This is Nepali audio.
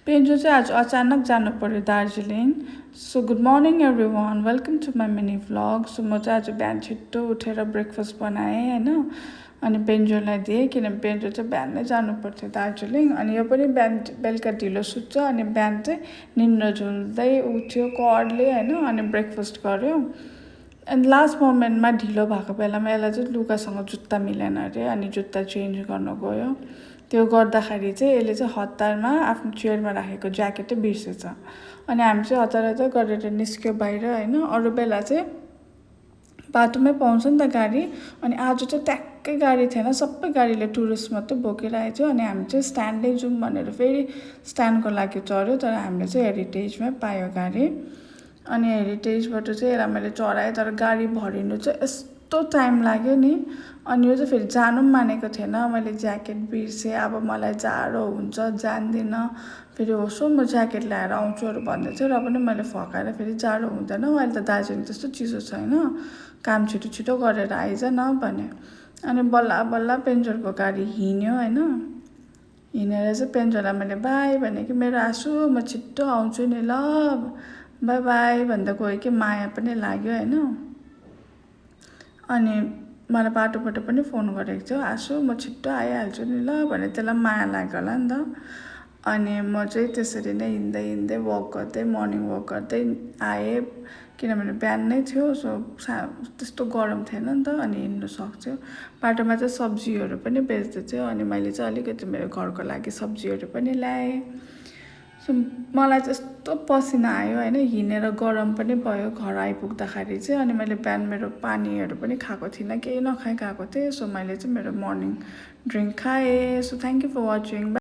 पेन्जो चाहिँ आज अचानक जानु पर्यो Darjeeling. So good morning everyone, welcome to my mini vlog. So म चाहिँ आज बिहान छिट्टो उठेर ब्रेकफास्ट बनाएँ होइन, अनि पेन्जोलाई दिएँ किनभने पेन्जो चाहिँ बिहानै जानु पर्थ्यो दार्जिलिङ। अनि यो पनि बिहान बेलुका ढिलो सुत्छ, अनि बिहान चाहिँ निन्द्रा झुल्दै उठ्यो करले होइन, अनि ब्रेकफास्ट गर्यो। अनि लास्ट मोमेन्टमा ढिलो भएको बेलामा यसलाई चाहिँ लुगासँग जुत्ता मिलेन अरे, अनि जुत्ता चेन्ज गर्न गयो। त्यो गर्दाखेरि चाहिँ यसले चाहिँ हतारमा आफ्नो चेयरमा राखेको ज्याकेटै बिर्सेछ। अनि हामी चाहिँ हतार गरेर निस्क्यो बाहिर होइन। अरू बेला चाहिँ बाटोमै पाउँछ नि त गाडी, अनि आज चाहिँ ट्याक्कै गाडी थिएन, सबै गाडीले टुरिस्ट मात्रै बोकेर आएको थियो। अनि हामी चाहिँ स्ट्यान्डै जाउँ भनेर फेरि स्ट्यान्डको लागि चढ्यो, तर हामीले चाहिँ हेरिटेजमै पायो गाडी। अनि हेरिटेजबाट चाहिँ यसलाई मैले चढाएँ, तर गाडी भरिनु चाहिँ यस्तो टाइम लाग्यो नि। अनि यो चाहिँ फेरि जानु पनि मानेको थिएन, मैले ज्याकेट बिर्सेँ, अब मलाई जाडो हुन्छ जान्दिनँ, फेरि होस् म ज्याकेट ल्याएर आउँछुहरू भन्दै थियो। र पनि मैले फकाएर फेरि जाडो हुँदैन अहिले त दार्जिलिङ त्यस्तो चिसो छैन, काम छिटो छिटो गरेर आइज न भने। अनि बल्ल बल्ल पेन्जरको गाडी हिँड्यो होइन। हिँडेर चाहिँ पेन्जरलाई मैले बाई भने कि मेरो आँसु म छिट्टो आउँछु नि ल, बाई बाई भन्दा गयो कि माया पनि लाग्यो होइन। अनि मलाई बाटोबाट पनि फोन गरेको थियो, आँसु म छिट्टो आइहाल्छु नि ल भने, त्यसलाई पनि माया लाग्यो होला नि त। अनि म चाहिँ त्यसरी नै हिँड्दै हिँड्दै वक गर्दै मर्निङ वक गर्दै आएँ, किनभने बिहान नै थियो। सो त्यस्तो गरम थिएन नि त, अनि हिँड्नु सक्थ्यो। बाटोमा चाहिँ सब्जीहरू पनि बेच्दै थियो, अनि मैले चाहिँ अलिकति मेरो घरको लागि सब्जीहरू पनि ल्याएँ। सो मलाई चाहिँ यस्तो पसिना आयो होइन, हिँडेर गरम पनि भयो घर आइपुग्दाखेरि चाहिँ। अनि मैले बिहान मेरो पानीहरू पनि खाएको थिइनँ, केही नखाइ गएको थिएँ। सो मैले चाहिँ मेरो मर्निङ ड्रिङ्क खाएँ। So thank you for watching.